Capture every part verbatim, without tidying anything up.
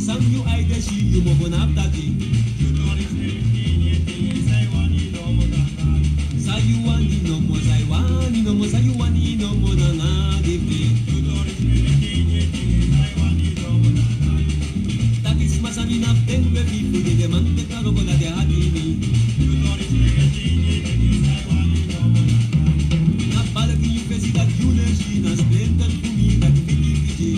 San yu ai de si yu mofo na fu taki. San yu wani nomo, san yu wani nomo, san yu wani nomo nanga de pe. Taki sma sani na fu den we fu fu den de man te karo kola de a dini. Na bala ki yu fesi dati yu ne si na spenta fu mi dati fiti fiti.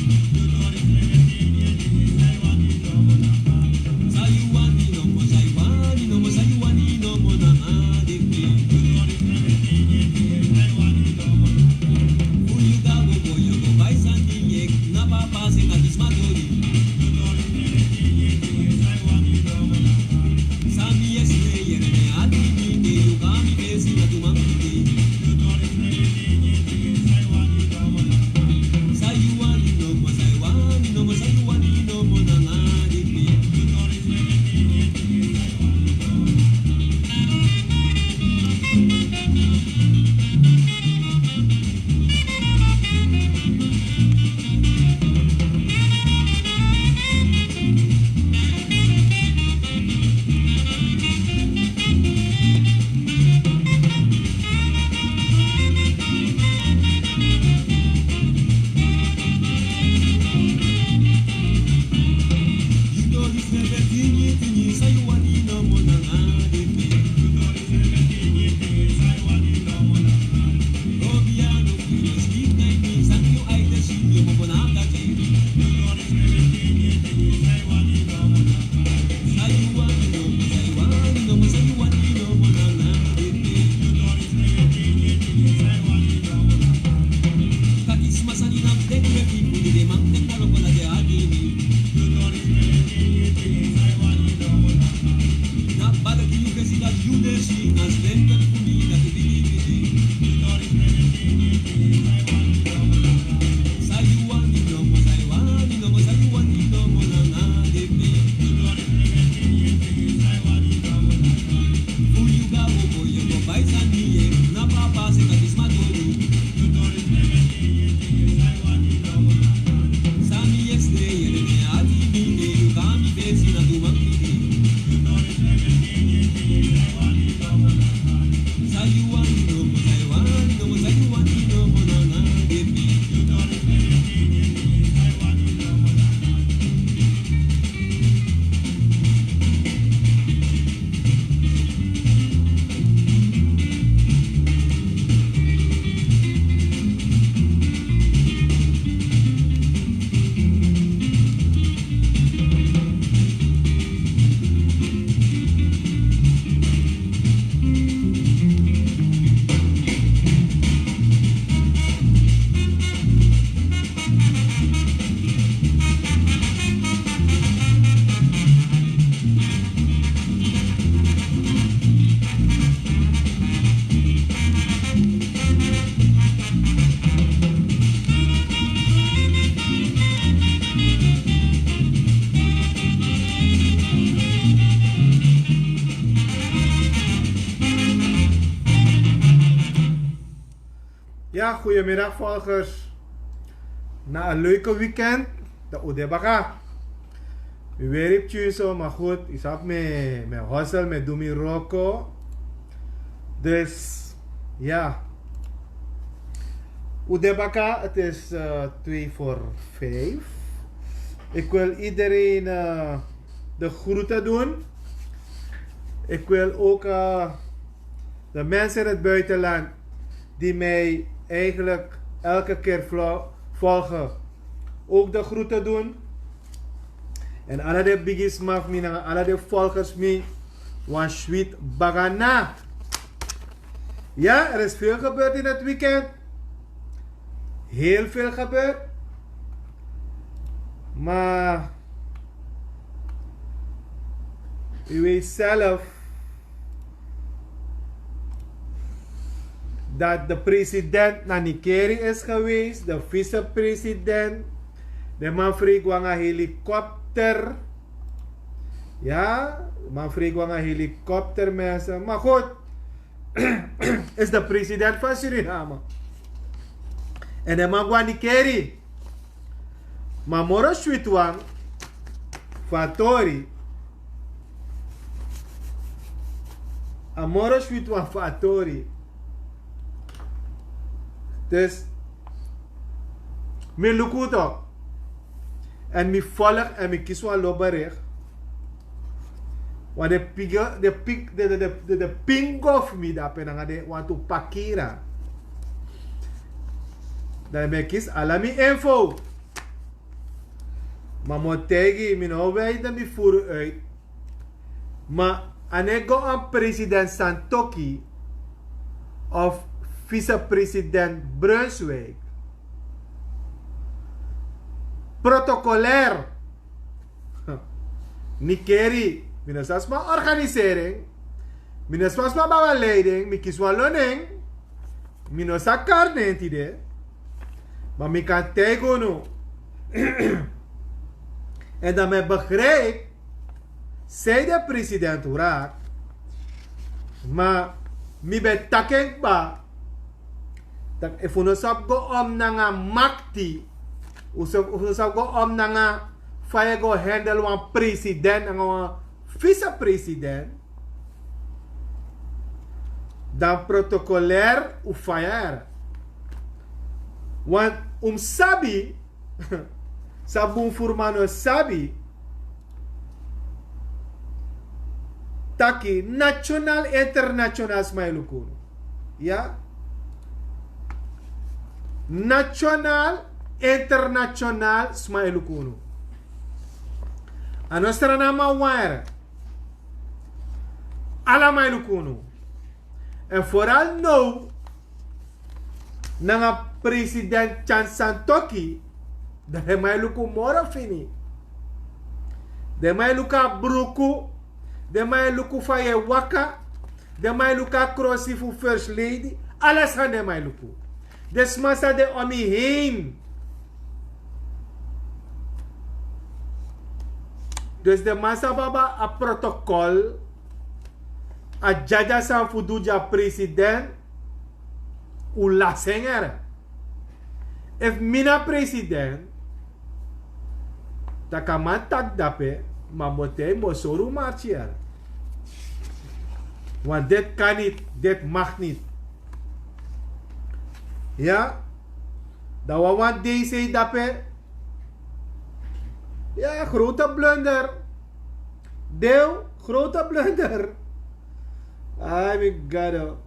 San yu wani nomo, san yu wani nomo, san yu wani nomo nanga de pe. Fu yu go go yu go bai sani ye na papa se taki sma dori. San mi yesi ne yere ne a dini ke yu kami fesi na tu man fiti. San yu wani nomo, san yu wani nomo, san yu wani nomo nanga de pe. Ya, goedemiddag volgers. Na een leuke weekend. De Udebaka. Mi weri pchuso, maar goed. Ik zat met mijn hossel, met Dumi Roko. Dus, ja. Udebaka, het is eh, twee voor vijf. Ik wil iedereen eh, de groeten doen. Ik wil ook eh, de mensen in het buitenland die mij eigenlijk elke keer vlo- volgen, ook de groeten doen. En alle de bigisma fu mi nanga alle de volgers fu mi, wan sweet bagana. Ja, er is veel gebeurd in het weekend. Heel veel gebeurd. Maar u weet zelf dat de president na Nikeri is geweest, de vicepresident. De man vloog anga helikopter. Ja, de man vloog anga helikopter, mensen. Maar goed, is de president van Suriname. En de man go na Nikeri. Maar moro sweet wan. Fu a tori, a moro switi wan fu a tori. Dus mi luku tok, èn mi folg èn mi kisi wan lo bericht. Want de pige de pik de de de de de pingo fu mi dape nanga de wantu pakira. Dan mi e kisi ala mi info. Ma mi o taigi yu, mi no o wei dan mi furu uit. Ma a no e go on president Santoki of vicepresident Brunswijk. Protocolair. Nikeri, mi no sa sma organisering. Mi no sa sma baba leiding, mi kisi wan loning. Mi no sa kari nen tide. Ma mi kan taigi unu. En dan mi begrijp sei de president wrak. Ma mi ben taki en kba, dat efu no sabi go om nanga makti, efu no sabi go om nanga fa yu go handel wan president nanga wan vicepresident, dan protocolair un fayar. Want un mus sabi, san bun furman no sabi, taki national international sma e luku unu. Ya. National international sma e luku unu. A no srana man wari. Ala man e luku unu. En foral now nanga president Chan Santoki, dan den man e luku moro fini. Den man e luku a bruku. Den man e luku fa yu e waka. Den man e luku a krosi fu first lady. Ala sani den man e luku. Den sma san de om yu hein. Dus den man san baba a protokol, a dyadyasi san fu du gi a president, un lasi en. Efu mi na president, dan kan man taki dape, ma mi o taigi mi o sori un martyr. Want dit kan niet, dit mag niet. Ya. Dan wan wan dei sei dape. Ya, grote blunder. Deel, grote blunder. Ai mi gado.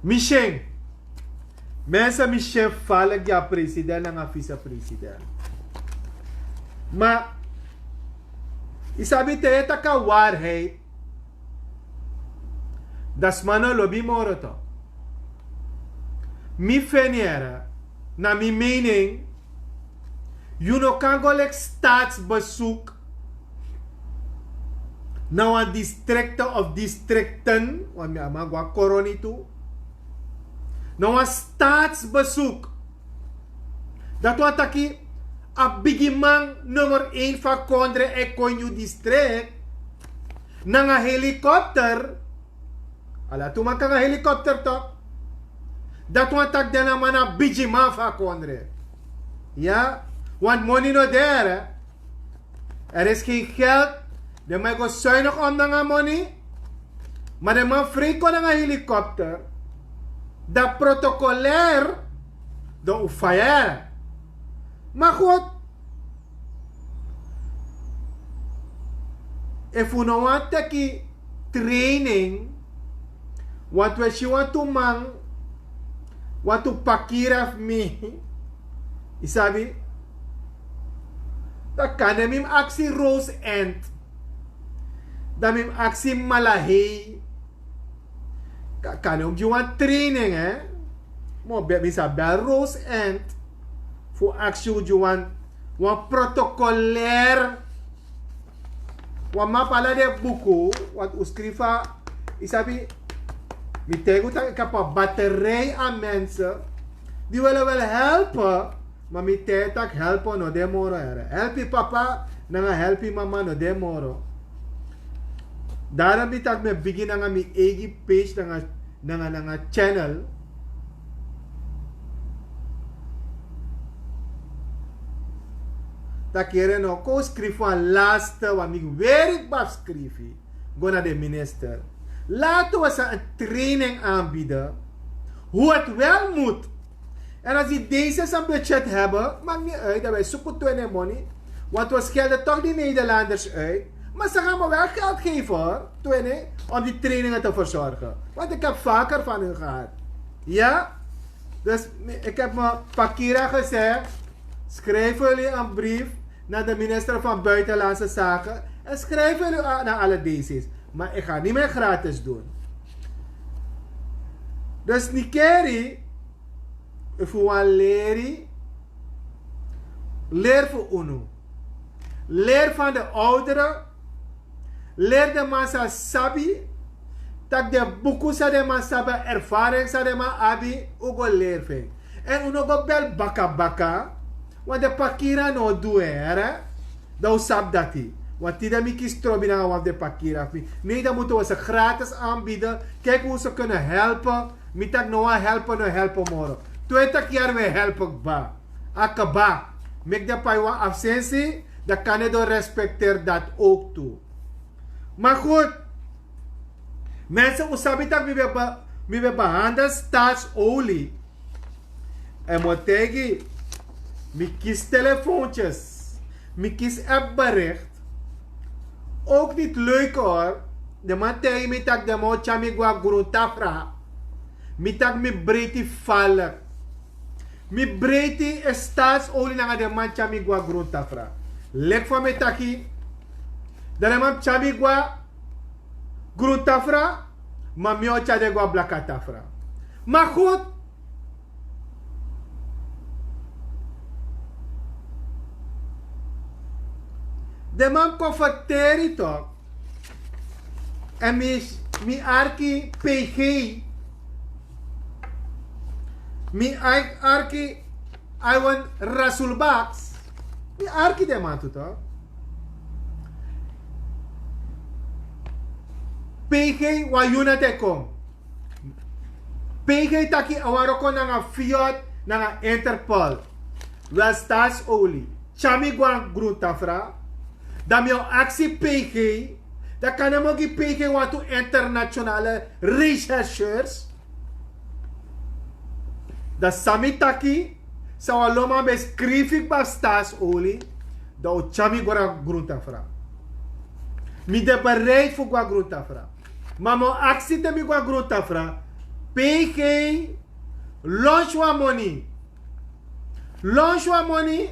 Mi syen. Mensen, mi syen falen gi a president nanga vicepresident. Ma yu sabi te yu e taki a waarheid, dan sma no lobi moro tok. Mi feni here, na mi mening, yu no kan go leki staatsbezoek na wan distrikte of distrikten, want mi a man go na koroni tu. Na wan staatsbezoek. Dati wani taki a bigiman nummer één fu a kondre e kon ini yu distrik nanga helikopter. Ala tu man kan nanga helikopter tok. Dati wani taki den na man na bigiman fu a kondre. Ya, want moni no de. Er is geen geld. Den man e go zuinig om nanga moni. Ma den man frei kon nanga helikopter. Dan protocolair, dan un fayar. Ma goed, efu un no wani teki training, want un e si wantu man, wantu pakira fu mi, yu sabi, dan kande mi mus aksi Rose Ant, dan mi mus aksi Malahei. Kande un gi wan training, hè. Mi o bel, mi sa bel Rose Ant fu aksi un gi wan, wan protocolair. Wan man fu ala den buku want un skrifi, yu sabi, mi taigi un taki yu abi a batterij a mensen die willen wel helpen. Ma mi taigi taki helpen no de moro here. Help yu papa nanga help yu mama no de moro. Daarom mi taki mi e bigin nanga mi eigi page nanga, nanga, nanga channel. Takere no kon skrifi wan laste wan mi weri kbab skrifi go na de minister. Laten we ze een training aanbieden hoe het wel moet. En als die deze zijn budget hebben, maakt niet uit dat wij zoeken twintig money. Want we schelden toch die Nederlanders uit. Maar ze gaan me wel geld geven hoor, twintig, om die trainingen te verzorgen. Want ik heb vaker van hun gehad. Ja? Dus ik heb me pakira gezegd, schrijven jullie een brief naar de minister van Buitenlandse Zaken en schrijven jullie aan naar alle D C's. Maar ik ga niet meer gratis doen. Dus Nikeri, if you want leri, leer voor unu. Leer van de ouderen. Leer de man sa sabi. Tak de buku sa de man sabi, ervaring sa de man abi, u go leer fu en. En u no go bel baka baka. Want de pakira no du here. Dan u sabi dati. Want tide mi kisi trobi nanga wan fu de pakira fu mi. Nee, dan moeten we ze gratis aanbieden. Kijken hoe ze kunnen helpen. Mi tak no wan helpen, no helpen moro. Twintig jaar we helpen kba. Akaba. Meki de pai wan absentie. Dan kan de don respecteer dat ook toe. Maar goed, mensen, u sabi tak mi ben be- mi ben behandel staatsolie. En mi o taigi, mi kisi telefoontjes, mi kisi appbericht. Ook niet leuk hoor. De man taigi mi tak de man o tyari mi go na Groen Tafra. Mi tak mi breiti falk. Mi breiti e staatsolie nanga de man tyari mi go na Groen Tafra. Leki fa mi taki, dan de man tyari mi go na Groen Tafra, ma mi o tyari den go na Blaka Tafra. Maar goed, de man kon ferteri toch. En mi, mi arki P G. Mi ar- arki Iwan Rasulbaks. Mi arki de man tu toch. P G wan yu na te kon. P G taki a wani wroko nanga Fiat nanga Interpol. Wel, staatsolie tyari mi go na Groen Tafra. Dan mi o aksi P G. Dan kan den mu gi P G wantu internationale rechercheurs. Dan san mi taki, san wan lonman ben skrifi kba staatsolie, dan o tyari mi go na Groen Tafra. Mi de bereid fu go na Groen Tafra. Ma mi o aksi te mi go na Groen Tafra, P G, lunch wan moni. Lunch wan moni.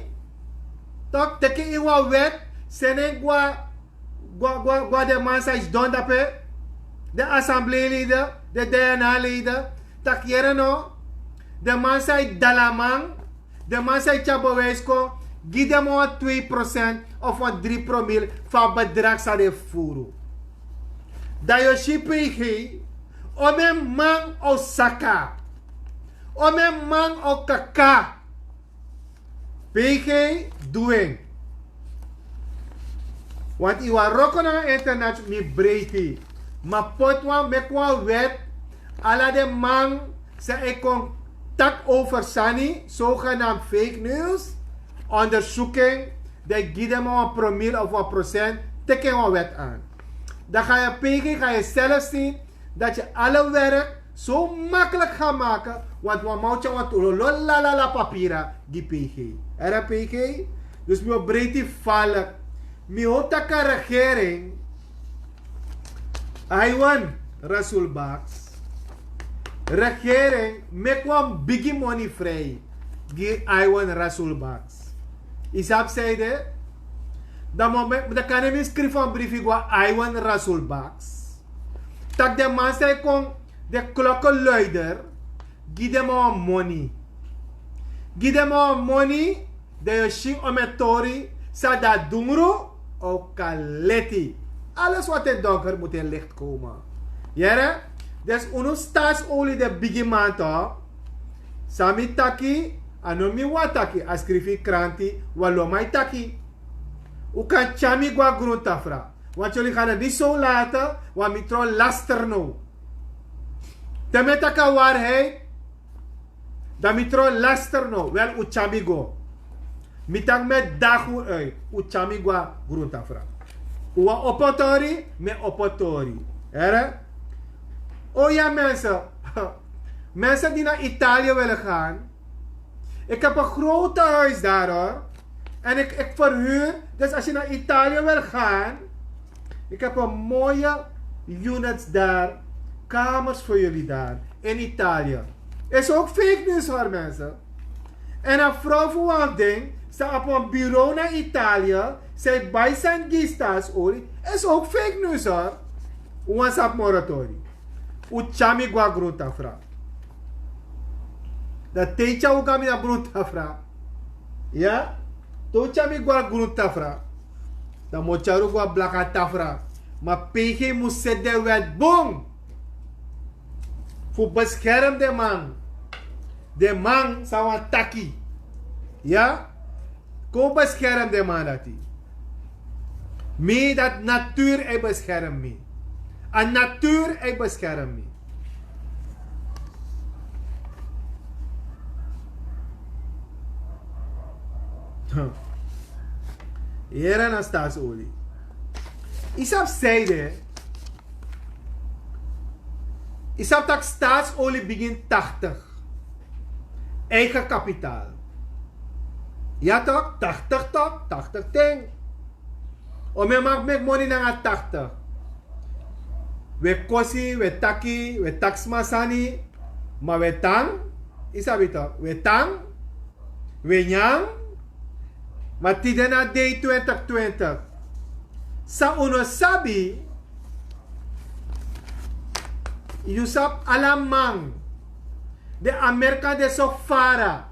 Toch, teki in wan wet, seni en go na, go na, go na, go na den man san e sidon dape, den assembleeleden, den D N A-leden, taki yere no, den man san e dalaman, den man san e tyari bewijs kon, gi den man wan twee procent of wan drie promil fu a bedrag san den e fufuru. Dan yu o si P G, omeni man o saka, omeni man o kaka. P G, du en. Want yu wani wroko nanga internet, mi breiti. Ma poti wan, meki wan wet, ala den man san e kon taki over sani, zogenaamd fake news, onderzoeking, dan gi den man wan promil of wan procent, teki en wan wet aan. Dan ga yu P G, ga yu zelf zien dat yu alle werk zo makkelijk ga maken, want wan man o tyari wan tu lolo lalala papira gi P G. Era P G? Dus mi o breiti falk. Mi hoop tak a regering, Iwan Rasulbaks, regering, meki wan bigi moni vrij gi Iwan Rasulbaks. Yu sabi san ede? Dan mi o meki, dan kan mi skrifi wan briefi go na Iwan Rasulbaks, tak' den man san e kon, den klokkenluider, gi den man wan moni. Gi den man wan moni, dan yu o si omeni tori san de na dungru o kan leti. Alles wat in donker moet in licht komen. Yere? Dus unu staatsolie, den bigiman toch. San mi taki, a no mi wan taki, a skrifi kranti, wan lonman e taki. Un kan tyari mi go na Groen Tafra. Want jullie gaan het niet zo laten, want mi tron laster no. Te mi e taki a waarheid, dan mi tron laster no. Wel, un tyari mi go. Mi taki mi e dagi un uit, un tyari mi go na gruntu afra. Un wani opo tori, mi e opo tori. Here? O ya, mensen. Mensen die naar Italië willen gaan. Ik heb een grote huis daar, hoor. En ik, ik verhuur. Dus als je naar Italië wil gaan, ik heb een mooie units daar. Kamers voor jullie daar. In Italië. Is ook fake news, hoor, mensen. En a frow fu wan ding, san abi wan bureau na Italië, san e bai sani gi Staatsolie, is ook fake news, hoor. Un wani sabi moro tori. Un tyari mi go na gruntu afra. Dan te yu tyari un go na gruntu afra. Ya? Te un tyari mi go na gruntu afra. Dan mi o tyari un go na blaka tafra. Ma P G mus seti den wet bun. Fu beskerm den man. Den man san wani taki. Ya? Kon beskerm den man dati. Mi, dati natuur e beskerm mi. A natuur e beskerm mi. Here na Staatsolie. Yu sabi sanede. Yu sabi tak' Staatsolie bigin tachtig. Eigen kapitaal. Ya tok, tachtig tok, tachtig ten. O mi e maki meki moni nanga tachtig. We kosi, we taki, we taki sma sani. Ma we tan. Yu sabi tok, we tan. We nyan. Ma tide na dei twintig twintig. San un no sabi. Yu sabi ala man. Den Amerika de so fara.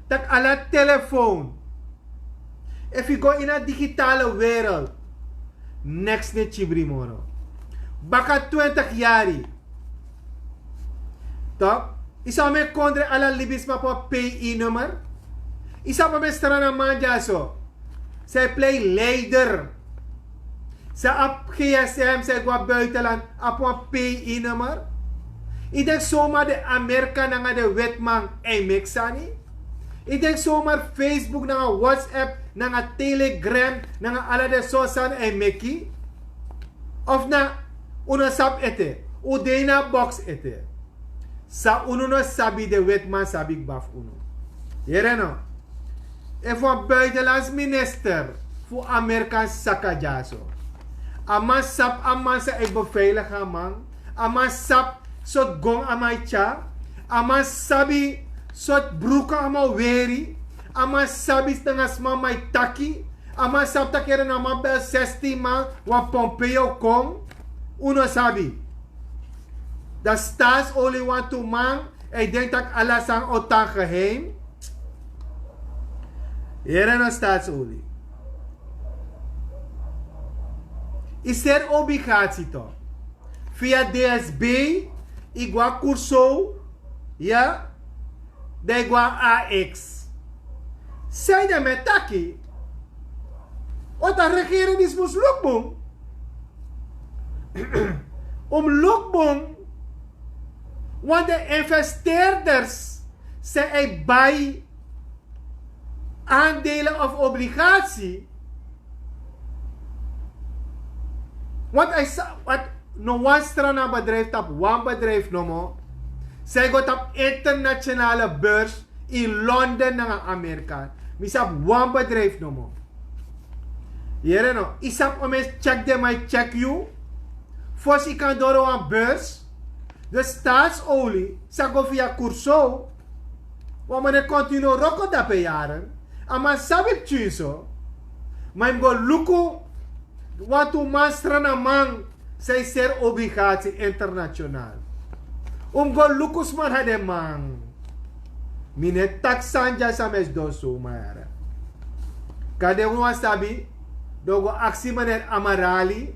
Tak' ala telefoon. Efu yu go ini a digitale wereld. Neks no e kibri moro. Baka twintig yari. Tok? Yu sabi mi e kondre ala libisma fu a P I nummer. Yu sabi mi e strana man dyaso. San e plei leider. San abi G S M, san e go na buitenland, abi wan P I nummer. Yu denki somar den Amerika nanga den wetman e meki sani? Yu denki somar Facebook nanga WhatsApp nanga Telegram nanga ala den sortu sani e meki? Of na un no sabi ete? Un de ini a box ete. San unu no sabi, den wetiman sabi kba fu unu. Yere no? Efu wan buitenlands minister fu Amerika saka dyaso, a man sabi a man san e beveilig a man. A man sabi sortu gon a man e tyari. A man sabi sortu bruku a man o weri. A man sabi nanga sma a man e taki. A man sabi tak' yere na a man bel sestin man, wan Pompeo kon. Un no sabi. Dan Staatsolie wantu man, e denki tak' ala sani o tan geheim. Yere no, Staatsolie. Yu seri obligatie tok. Via D S B, yu go na Curaçao, ya, dan yu go na A X. Sanede mi e taki? Want a regering disi mus luku bun. Un mus luku bun. Want den investeerders san e bai aandelen of obligatie. Want a sa, want no wan strana bedrijf tapu wan bedrijf nomo. San e go tapu internationale beurs in Londen nanga Amerika. Mi sabi wan bedrijf nomo. Yere no, yu sabi omeni check den man e check yu. Fosi yu kan doro wan beurs. De Staatsolie sa go via Curaçao. Wan man e continue wroko dape yaren. A man sabi pikin so. Ma yu mus go luku wantu man, strana man, san e seri obligatie international. Un mus go luku sma na den man. Mi no e taki sani dya san mi e sidon so, ma yere. Kande un wani sabi, dan un go aksi meneer Amarali,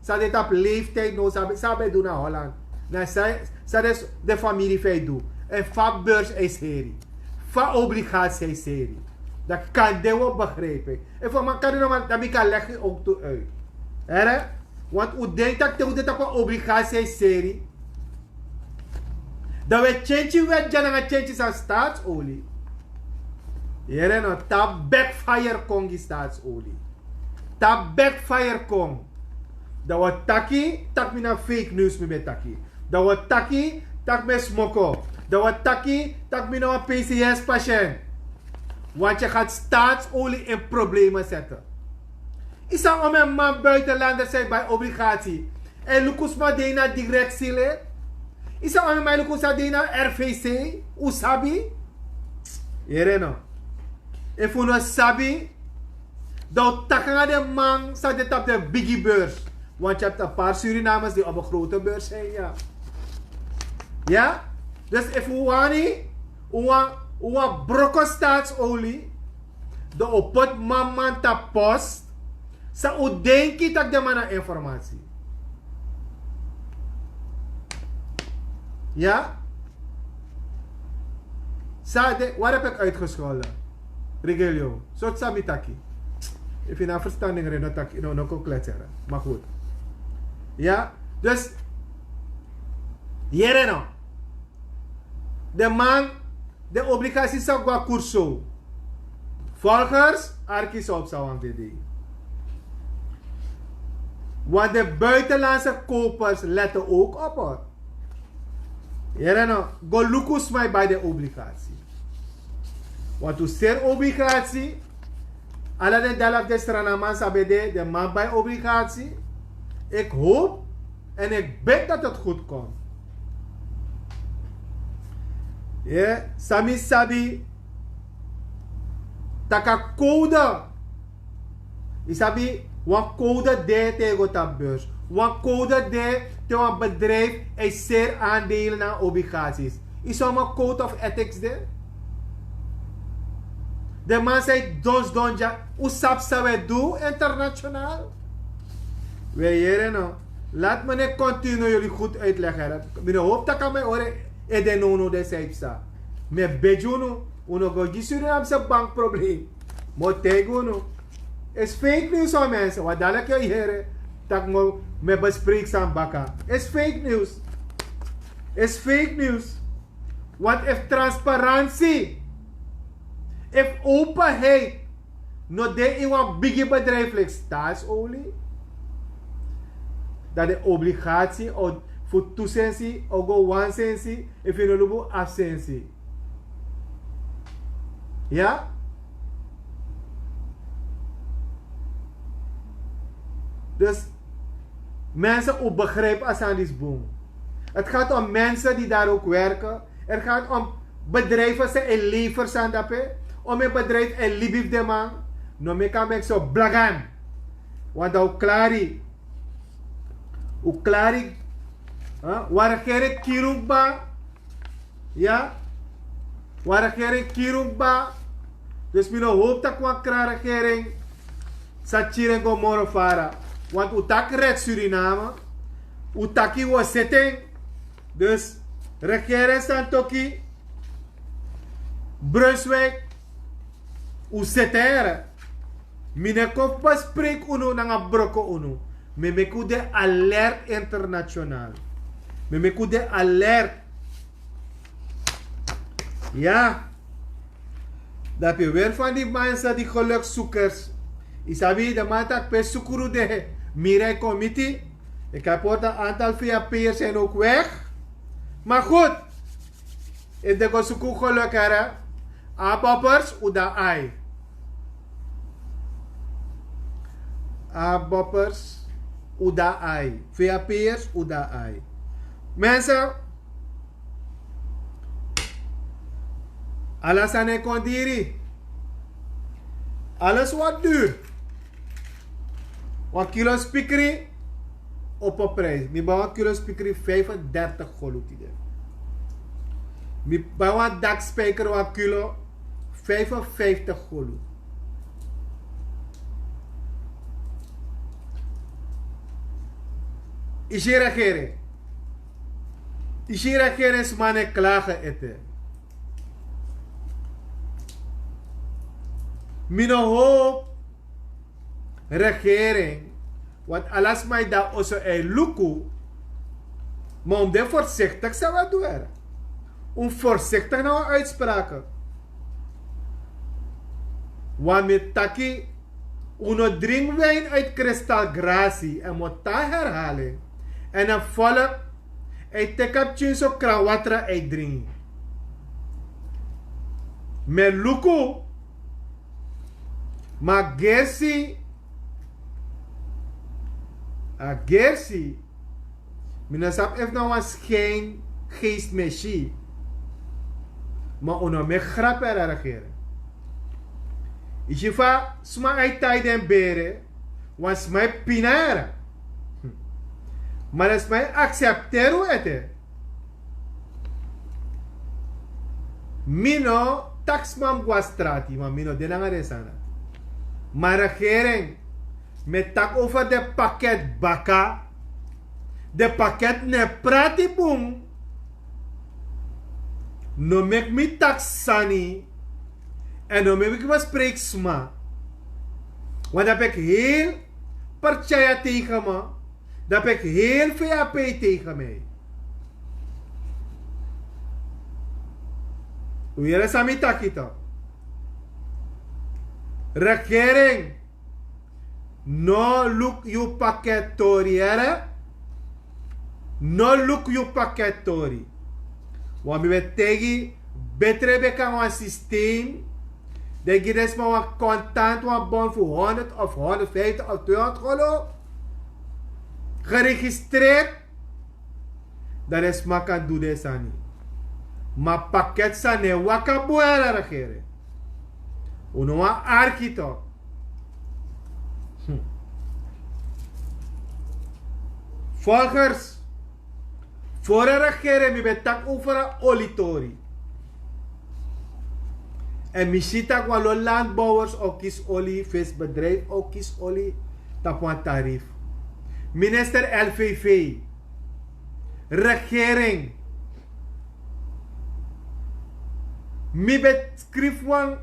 san de tapu leeftijd now, san a ben du na Holland. Na san, san den famiri fu en e du. Èn fa beurs e seri. Fa obligatie e seri. Dan kande un o begrijp en. Efu a man kan du normaal, dan mi kan leg en ook toe uit. Here? Want un denki tak' te un de tapu a obligatie e seri. Dan un e kenki wet dya nanga kenki san Staatsolie. Yere no, ta backfire kon gi Staatsolie. Ta backfire kon. Dan wi taki tak' mi na fake news mi ben taki. Dan wi taki tak' mi e smoko. Dan wi taki tak' mi na wan P C S-patiënt. Want je gaat Staatsolie in problemen zetten. Yu sabi wan man, buitenlanders, san e bai obligatie. En luku sma de na directielid. Yu sabi wan man, luku san de na R V C. Un sabi? Yere no. Efu un no sabi, dan un taki nanga den man san de tapu den bigi beurs. Want je hebt een paar Surinamers die op een grote beurs zijn, ja. Ja? Dus efu un wani, un wan, un wan broko Staatsolie, dan un poti manman tapu post. San un denki tak' den man na informatie. Ja? San de, waar heb ik uitgescholden? Regelio. Sortu san mi taki. Efu yu no abi verstanding, no taki, no, no kon klets yere. Maar goed. Ja? Dus, yere no. Den man, den obligatie sa go na Curaçao. Volgers, arki san un sa wani dede. Want de buitenlandse kopers letten ook op, hoor. Yere no, go luku sma e bai den obligatie. Want un seri obligatie, ala den dala fu den Srananman san ben de, den man bai obligatie. Ik hoop en ik bid dat het goed komt. Ja, san mi sabi, tak' a code. Yu sabi, wan code de te yu go tapu beurs. Wan code de te wan bedrijf e seri aandelen nanga obligaties. Yu sabi wan code of ethics de? Den man san e donsdon dya, un sabi san wi e du internationaal? Wi e yere no. Laat mi no continu jullie goed uitleggen. Mi no hoop tak' a mi e hori ede nownow den san e psa. Mi e begi unu, un no go gi Surinaamse bank probleem. Mi o taigi unu. Is fake news, hoor, mensen. Want dadelijk yu o yere tak' mi o, mi e bespreek sani baka. Is fake news. Is fake news. Want efu transparantie, efu openheid no de ini wan bigi bedrijf leki Staatsolie, dan den obligatie o, fu tu sensi o go wan sensi, efu yu no luku, afu sensi. Ja? Dus mensen, un begrijp a sani disi bun. Het gaat om mensen die daar ook werken. Het gaat om bedrijven san e lever sani dape. Omeni bedrijf e libi fu den man. No meki a meki so blagan. Want dan un klari. Un klari. Huh? Wan regering kiri un kba. Ja? Wan regering kiri un kba. Dus mi no hoop tak' wan kran regering sa kiri en go moro fara. Want un taki Red Suriname. Un taki wi o seti en. Dus regering Santokhi, Brunswijk, un seti en. Mi no e kon fu bespreek unu nanga broko unu. Mi e meki un de alert internationaal. Mi e meki un de alert. Ja. Dan pe weri fan di man san di gelukzoekers. Yu sabi den man taki pe sukru de, mira e kon miti. Ik heb gehoord een aantal V H P'ers zijn ook weg. Maar goed. Efu den go suku geluk, hè. Aboppers, un de na ai. Aboppers, un de na ai. V H P'ers, un de na ai. Mensen, ala sani e kon diri. Alles wordt duur. Wan kilo spikri, opo prijs. Mi bai wan kilo spikri vijfendertig golu tide. Mi bai wan dakspijker, wan kilo, vijfenvijftig golu. Yu si regering. Yu si regeringsman e klage ete. Mi no hoop regering, want ala sma e de na oso e luku. Maar un de voorzichtig san un e du. Un voorzichtig na un uitspraken. Wan mi taki, un no dringi win uit kristal grasi en mi o tan herhali en a volk e teki a pikin so kranwatra e dringi. Mi e luku, ma gersi, a gersi, mi no sabi efu na wan skin geest mi e si. Ma un no meki grapu na regering. Yu si fa sma e tai den bere, wan sma e pina. Ma den sma e aksepteri un ete. Mi no taki sma mus go na strati, ma mi no de nanga den sani dati. Ma regering, mi e taki over den paket baka. Den paket no e prati bun. No meki mi taki sani. En no meki mi bespreki sma. Want dan ben ik heel partij tegen me. Dan ben ik heel V A P tegen mij. Un yere san mi taki toch. Regering, no luku yu paket tori, yere. No luku yu paket tori. Want mi ben taigi, betre ben kan wan systeem di e gi den sma wan kontant, wan bon fu honderd of honderdvijftig of tweehonderd gulden geregistreerd. Dan den sma kan du den sani. Ma paket sani e waka bun na regering. Un no wani arki toch. Volgers, vorige regering mi ben taki over a olitori. En mi si taki wan lo landbouwers o kisi oli, visbedrijf o kisi oli tapu wan tarif. Minister L V V, regering, mi ben skrifi wan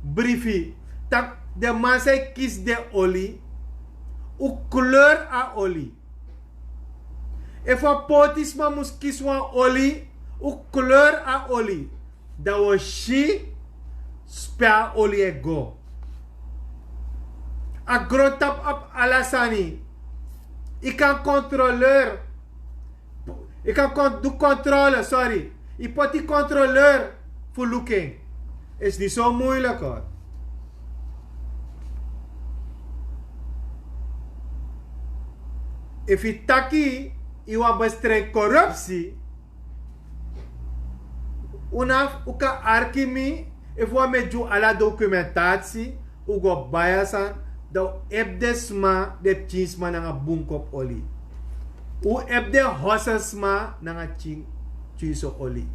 brifi taki den man san e kisi den oli, un kleur a oli. Efu a pôtisma mus kisi wan oli, un kleur a oli, dan wi o si pe a oli e go. A grontapu abi ala sani. Yu kan kontroleur, yu kan kon- du kontrole, sorry. Yu poti kontroleur fu luku en. Is niet zo moeilijk hoor. Efu yu taki yu wani bestrijd korupsi, un no abi, un kan arki mi. Efu wan mi e gi un ala dokumentatie, un go bai a sani, dan un ebi den sma, den pikin sma nanga bunkopu oli. Un ebi den hosel sma nanga pikin, pikin so oli.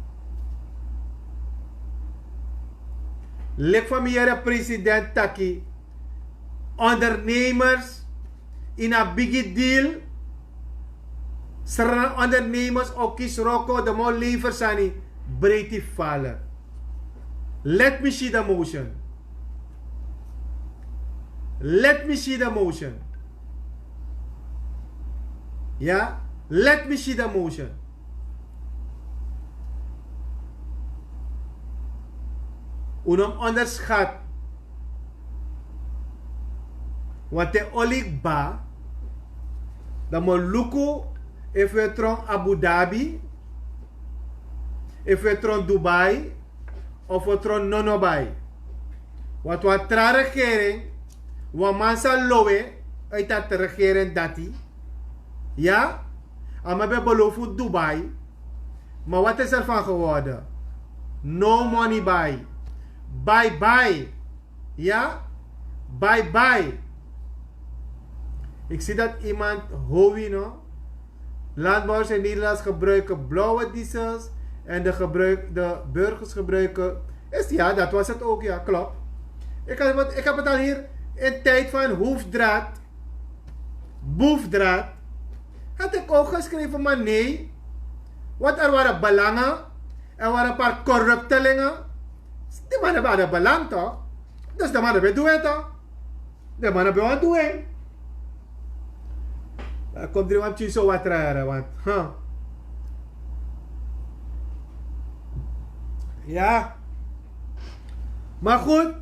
Leki fa mi yere president taki, ondernemers ini a bigi deal. Srana ondernemers o kisi wroko, den man o lever sani, breiti fala. Let me see the motion. Let me see the motion. Ya, let me see the motion. Un no mus onderschat. Want te oli kba, dan mi o luku efu wi e tron Abu Dhabi, efu wi e tron Dubai, of wi e tron nonobai. Want wan tra regering, wan man sa lowe uit dat regering dati. Ya, a man ben belofu Dubai. Maar wat is er van geworden? No money, bye. Bye bye. Ya, bye bye. Ik zie dat iemand, Howie, no? Landbouwers in Nederland gebruiken blauwe diesels en de, gebruik, de burgers gebruiken. Is, ja, dat was het ook, ja, klopt. Ik heb het, ik heb het al hier in tijd van Hoefdraad, Boefdraad, had ik ook geschreven, maar nee. Want er waren belangen, er waren een paar corruptelingen. Die mannen hadden belang toch? Dus de mannen ben doen toch? De mannen ben doen. Komt er iemand zo wat rare, want, huh. Ja. Maar goed.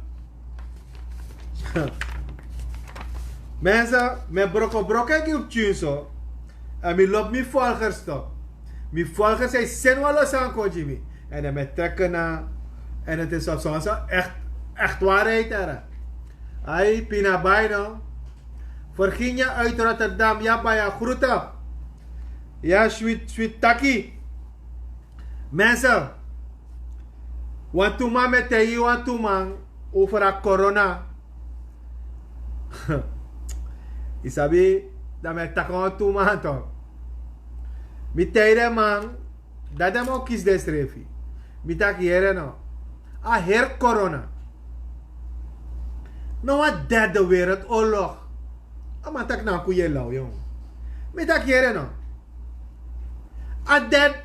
Mensen, mi e broko broko e gi un pikin so. Èn mi lobi mi volgers toch. Mi volgers e seni wan lo sani kon gi mi. Èn dan mi e treki na. Èn dati is op so so echt, echt waarheid, hè. Ai, pina bai no. Virginia uit Rotterdam, ya bai, ya groeten. Ya, sweet, sweet taki. Mensen, wantu man mi e taigi wantu man over a corona. Yu sabi, dan mi e taki wantu man toch. Mi taigi den man, dan den man o kisi densrefi. Mi taki yere no. A heri corona. Na wan derde wereldoorlog. A man taki na a kun yu e law, yong. Mi taki yere no. A derde,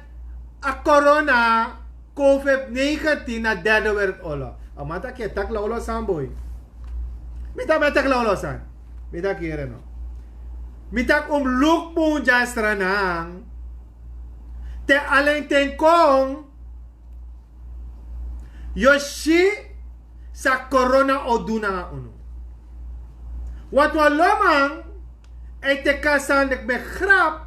a corona, covid negentien, na derde wereldoorlog. A man taki yu e taki lawlaw sani, boi. Mi taki mi e taki lawlaw sani. Mi taki yere no. Mi taki un mus luku bun gi a Sranan. Te ala en ten kon, yu o si san corona o du nanga unu. Want wan lo man e teki a sani leki mi e grap.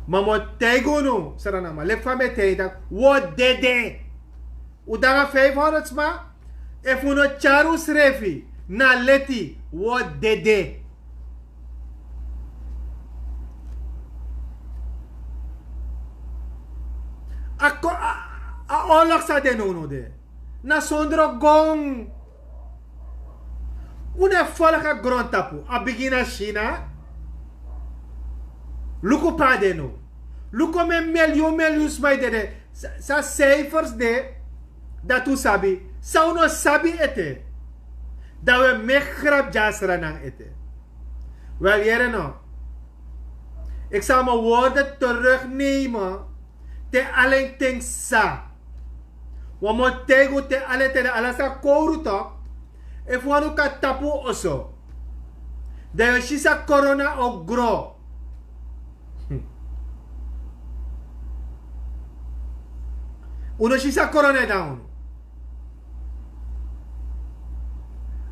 Ma mi o taigi unu, Srananman, leki fa mi e taigi taki, un o dede. Un de nanga vijfhonderd sma. Efu un no tyari unsrefi na leti, un o dede. A ko-, a, a oorlog san de nownow de. Na sondro gon. Un no e folgu a grontapu. A bigin na China. Luku pe a de now. Luku omeni milyun, milyun sma e dede. San, san cijfers de, dati un sabi. San un no sabi ete, dan un e meki grap gi a Sranan ete. Wel, yere no. Ik zal mijn woorden terugnemen te ala en ten sa. Wan mi o taigi un te ala en ten, ala san kowru toch. Efu wan no kan tapu un oso, dan yu o si san corona o gro. Hmm. Un no si san corona e du nanga unu.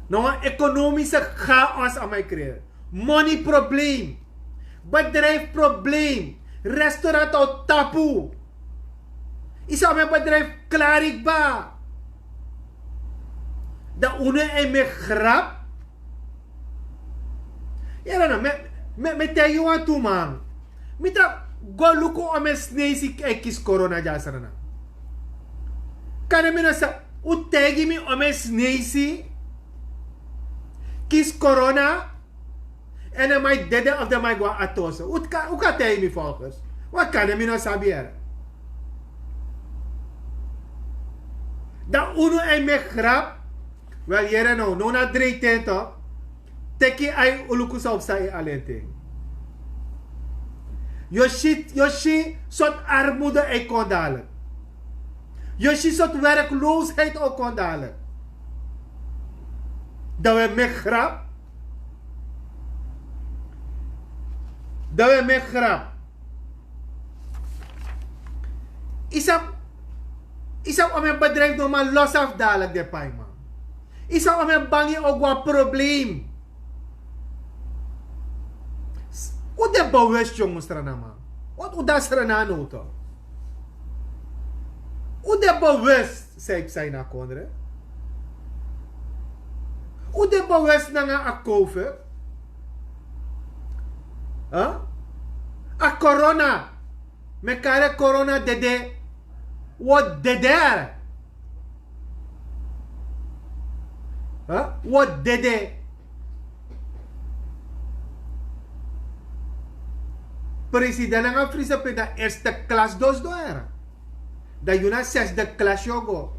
Na wan economische chaos a man e creëer. Money probleem. Bedrijf probleem. Restaurant o tapu. Yu sabi, mi bedrijf klari kba. Dan unu e meki grap. Yere no, mi, mi, mi taigi wantu man. Mi taki go luku omeni Sneisi e kisi corona gi a Sranan. Kande mi no sa, un taigi mi omeni Sneisi kisi corona. Èn den man e dede of den man e go na ati oso. Un kan, un kan taigi mi volgers. Want kande mi no sabi, yere. Dan unu e meki grap. Wel, yere no, now na dreigen toch. Teki yu ai, un luku san o psa ini ala en ten. Yu o si, yu o si sortu armoede e kon dadelijk. Yu o si sortu werkloosheid o kon dadelijk. Dan un e meki grap. Dan un e meki grap. Yu sabi, yu sabi omeni bedrijf no man los af dadelijk den paiman. Yu sabi omeni bangi o go na probleem. S-, un de bewust, yongu Srananman. Want un de na Sranan now toch. Un de bewust san e psa ini a kondre. Un de bewust nanga a covid. Huh? A corona. Mi e kari corona dede. Un o dede. Huh? Un o dede. President nanga vicepresident na eerste klas dosdo, yere. Dan yu na zesde klas yu o go.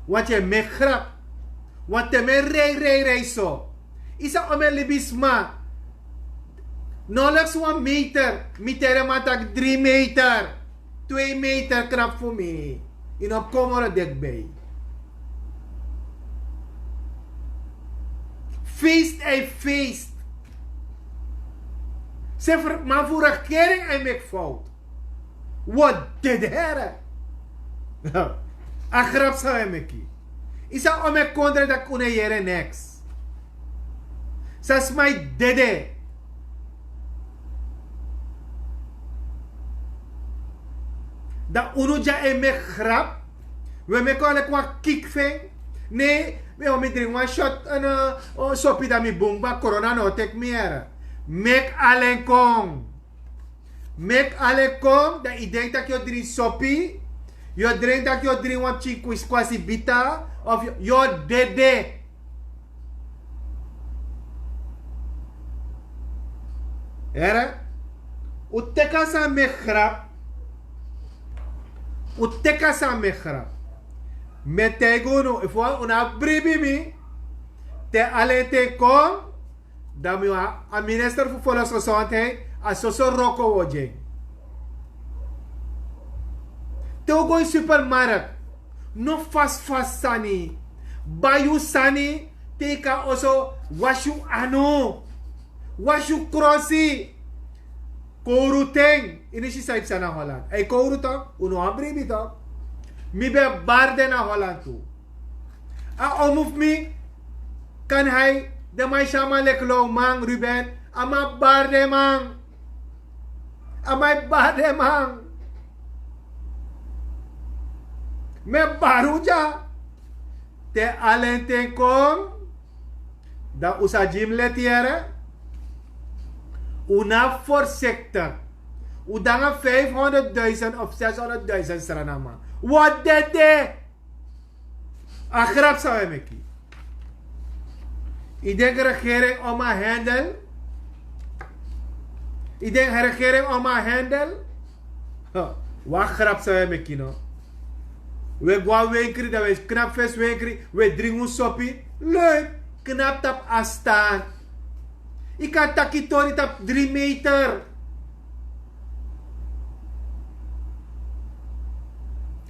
Want yu e meki grap. Want te mi e rei, rei, rei so. Yu sabi omeni libisma. Nauwelijks wan meter. Mi taigi den man taki drie meter. Twee meter knapu fu mi. Yu no kon moro dichtbij. Feest, ei, feest. Srefi man fu regering e meki fout. Un o dede, yere. A grap san un e meki. Yu sabi omeki kondre dati unu e yere neks. San sma e dede. Dan unu dya e meki grap. We meki wan leki wan kik fu en. Ne, mi o mi dringi wan shot, sopi dan mi bun kba, korona no o teki mi yere. Meki alen kon. Meki alen kon dan yu denki tak' yu o dringi sopi. Yu o dringi tak' yu o dringi wan pikin kwisi kwasi bita of yu o dede. Here. Un teki a sani meki grap. Un teki a sani meki grap. Mi e taigi unu efu wan un no abi bribi mi, te alen ten kon, dan mi wan a minister fu volksgezondheid, a soso wroko wi o gi en. Te un go ini supermarkt, no fasi fasi sani. Bai yu sani, te yu kon na oso, wasi yu anu, wasi yu krosi. Kowru ten. Yu no si san yu psa na holland, a e kowru tok, un no abi bribi tok. Mi ben bari den na holland tu. A omu fu mi kan hai. Den man e si a man leki lowman, ruben. A man bari den man. A man e bari den man. Mi e bari un dya. Te alen ten kon, dan un sa gi mi leti yere. Un no abi forsekte. Un de nanga vijfhonderdduizend of zeshonderdduizend sranaman. Un o dede. A grap san un e meki. Yu denki regering o man handel? Yu denki regering o man handel? Wan grap san un e meki no. Un e go na wenkri dan un e knapu fesi wenkri, un e dringi un sopi. Leuk. Knapu tapu afstand. Yu kan taki tori tapu dri meter.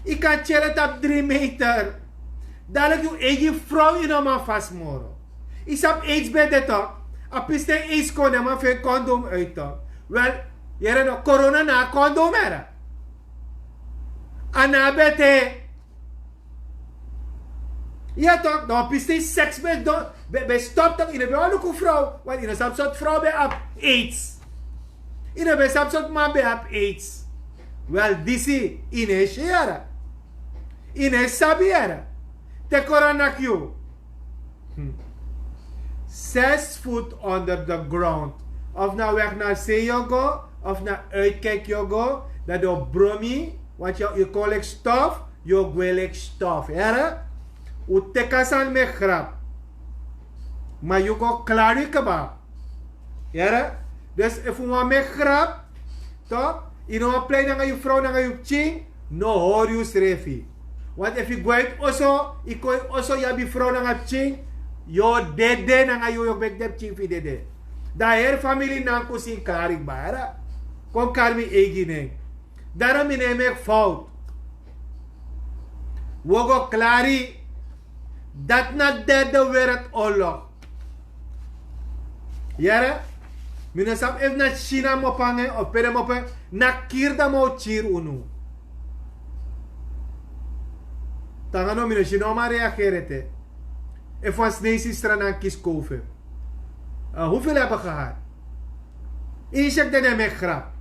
Yu kan tyele tapu dri meter. Daliki yu eigi frow yu no man fasi moro. Yu sabi aids ben de tok. A pisten aids kon den man fu en kondom uit tok. Wel, yere no, korona na a kondom yere. A na a bete. Ya tok, dan a pisten seks ben don. Ben stop tok yu no ben wan luku frow, want yu no sabi sortu frow ben abi aids. Yu no ben sabi sortu man ben abi aids. Wel disi yu no e si yere. Yu no e sabi yere. Te korona naki yu. Zes voet onder de grond. Of na weg na sei yu o go, of na uitkijk yu o go, dan den o bron mi. Want yu kon leki stof, yu o gwe leki stof yere. Un teki a sani meki grap. Ma yu go klari kba. Yere. Dus efu un wan meki grap, tok, yu no wan plei nanga yu frow nanga yu pikin, no hori yu srefi. Want efu yu go na yu oso, yu kon yu oso yu abi yu frow nanga pikin, yu o dede nanga yu o meki den pikin fu yu dede. Dan a heri famili nankusin klari kba yere. Kon kari mi eigi nen. Daro mi no e meki fowtu. Wi o go klari. Dati na derde wereldoorlog. Yere. Mi no sabi efu na sina mopo nanga en of pe den mopo en. Na kiri dan mi o kiri unu. Tanga no mi no si no man reageri ete. Efu wan sneisi stra nan kisi kow fu en. Hufel haba gehad? Yu si tak' den no e meki grap.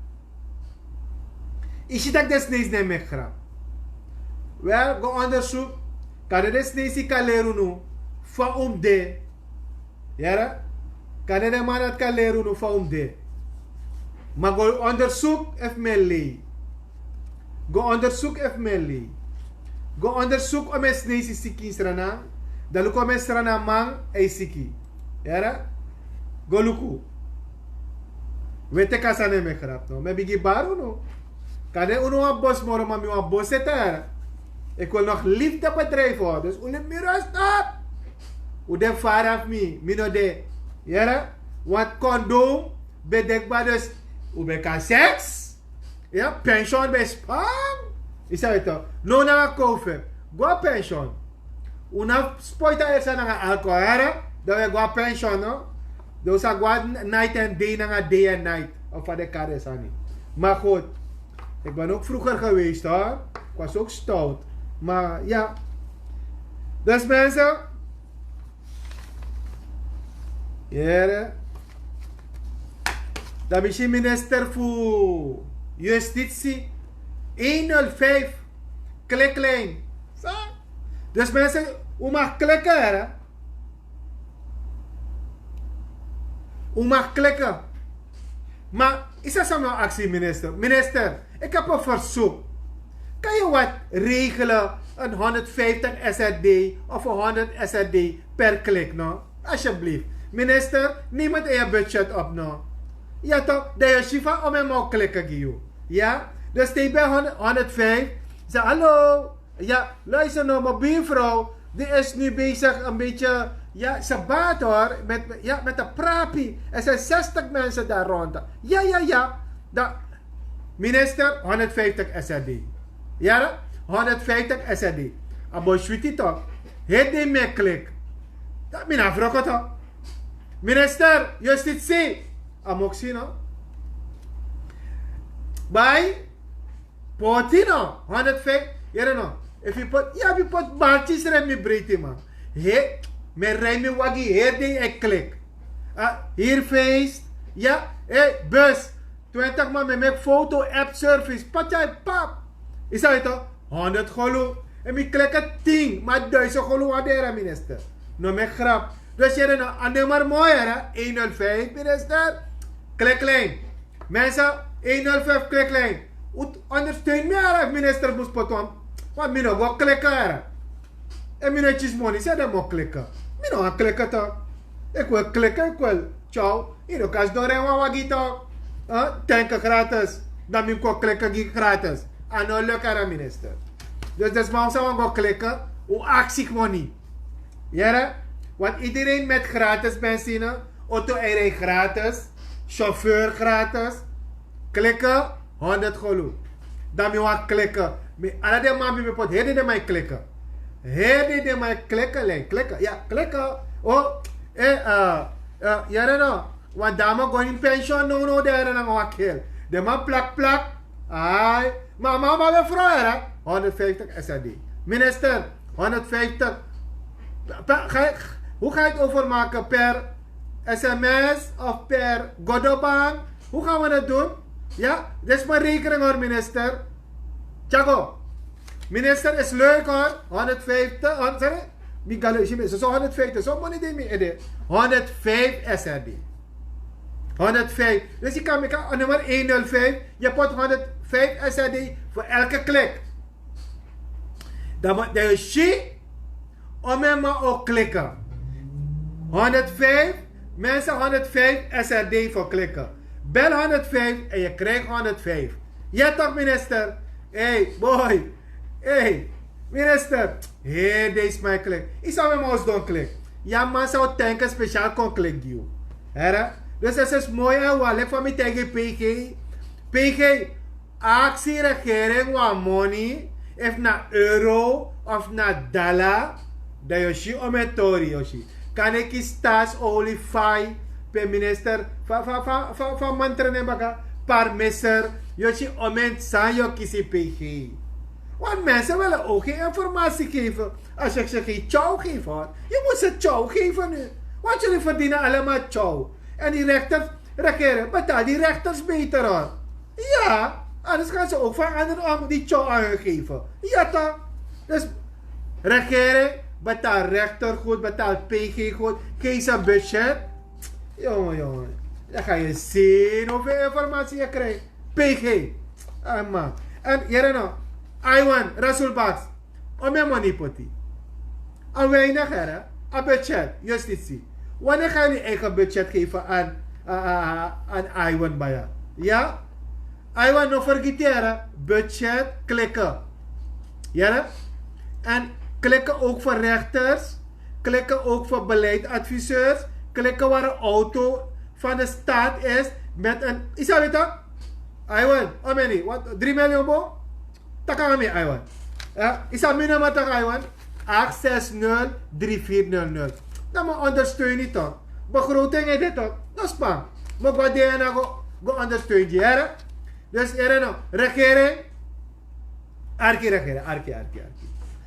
Yu si tak' den sneisi no e meki grap. Wel go ondersuk. Kande den sneisi kan leri unu fa un mus de. Yere. Kande den man dati kan leri unu fa un mus de. Ma go ondersuk efu mi e lei. Go ondersuk efu mi e lei. Go ondersuk omeni sneisi siki ini srana. Dan luku omeni srana man e siki. Yere. Go luku. We teki a sani e meki grap no mi e bigin bari unu. Kande unu wan bos moro ma mi wan bos seta yere. Iki wil nog lifte bedrijfi hori dus un libi mi rus tot. Un de fara fu mi mi no de. Yere. Want kondom ben de kba dus un ben kan seks. Ya pension ben span. Yu sabi tok. No nanga kow fu en. Go na pension. Un no abi spoiti a eri sani nanga alkohol yere. Dan un e go na pension no. Dan un sa go na night and day nanga day and night of fa den kari den sani. Ma god. Iki ben ok fruger geweest hori. Iki was ok stout. Ma ya. Dus mensen, here, dan mi si minister fu Justitie, een nul vijf, kliklijn. Zo. Dus mensen, u mag klikken, hè. U mag klikken. Maar is er zo'n actie, minister? Minister, ik heb een verzoek. Kan je wat regelen, een honderdvijftig S R D of een honderd S R D per klik, no? Alsjeblieft. Minister, neem het in je budget op, no? Ja toch, de yeshiva om hem ook klikken, Giyu. Ja? Dus tegen bij honderd, honderdvijf, zeg hallo. Ja, luister nou, mijn buurvrouw, die is nu bezig een beetje, ja, ze baat hoor, met, ja, met een prapi. Er zijn zestig mensen daar rond. Ja, ja, ja. Dan, minister, honderdvijftig S R D. Ja, honderdvijftig S R D. Abo switi toch. Hit die me klik. Dat mina vroeg toch. Minister, justitie. Amoxino. Bij Poti no, honderdvijf, yere no. Efu yu poti, yu abi poti baltjes rem mi breiti man. He, mi rem mi wagi heri dei e klik. Ah, hier feest. Ya, hey, bus. Twintig man, mi meki foto, app service. Patya, pap. Yu sabi toch, honderd golu. En mi klik het tien, maar duizend golu wan dera minister. No meki grap. Dus yere no, a nummer moi yere, een nul vijf minister. Kliklijn. Mensen, een nul vijf kliklijn. Un ondersteun mi ara minister Buspot wan. Want mi no go klikken ara. En mi no tyis moni, se dan mo klikken. Mi no wan klikken toch. Ik wil klikken, ik wil. Ciao. Yu no kan sidon ren wan wagi toch. Huh? Tanken gratis. Dan mi kon klikken gi gratis. A no luk ara minister. Dus desma un sa wan go klikken. Un aksi moni. Yere? Want iedereen met gratis benzine, auto en rij gratis, chauffeur gratis. Klikken, honderd golu. Dan mi wan klikken. Mi ala den man mi mi poti, heri den man klikken. Heri den man klikken, lei, klikken. Ya, klikken. Oh, eh, eh, eh, yere no. Wan dame go in pensioen, no, no, den yere nanga wan keel. Den man plak, plak. Ai, maar mama, mevrouw, hè? Honderdvijftig S R D. Minister, honderdvijftig. Pa- ga je- hoe ga je het overmaken? Per S M S of per Godobank? Hoe gaan we dat doen? Ja, dit is mijn rekening hoor, minister. Tjago, minister is leuk hoor. Honderdvijftig, honderd, sorry. Mi galo isi mi, so, so honderdvijftig, so money de mi ede. Honderdvijf S R D. Honderdvijf. Dus je kan meki a nummer een nul vijf. Je poti honderdvijf S R D voor elke klik. Dan moet je zien om hem maar ook klikken. Honderdvijf, mensen, honderdvijf S R D voor klikken. Bel honderdvijf en je krijgt honderdvijf. Ja toch, minister? Hey, boy. Hey, minister. Hey, deze man klik. Yu sabi mi mos don klik. Ya man sa o tanken speciaal kon klik gi yu. Here? Dus het is mooi en wan leki fa mi taigi P G. P G, aksi regering wan moni, efu na euro of na dala, dan yu o si omeni tori yu o si. Kan e kisi tas oli fai pe minister fa, fa, fa, fa, fa mantra nen baka, parmeser, yu o si omeni san yu o kisi P G. Want mensen willen ook geen informatie geven. Als ik ze geen chow geef, hoor. Je moet ze chow geven nu. Want jullie verdienen allemaal chow. En die rechters, regering, betaal die rechters beter, hoor. Ja, anders gaan ze ook van anderen om die chow aan hun geven. Ja, toch? Dus regering, betaal rechter goed, betaal P G goed. Geef ze een budget. Jongen, jongen. Dan ga je zien hoeveel informatie je krijgt. P G. Ah, man. En hier no. Iwan, Rasul Baks. Omeni moni poti. A weinig, here. A budget. Justitie. Wanneer ga je nu eigen budget geven aan, aan, aan, aan Iwan Baya? Ja? Iwan, no vergeet, here. Budget, klikken. Ja? En klikken ook voor rechters. Klikken ook voor beleidsadviseurs. Klikken waar een auto van de staat is met een, yu sabi toch? Iwan, omeni, wat, drie miljoen bo? Taki nanga mi, Iwan. Ja, yu sabi mi nummer toch, Iwan? Acht zes nul drie vier nul nul. Dan mi ondersteun yu toch. Begroting is dit toch? No span. Mi go de na go, go ondersteun yu, here. Dus here no, regering. Arki, regering, arki, arki, arki.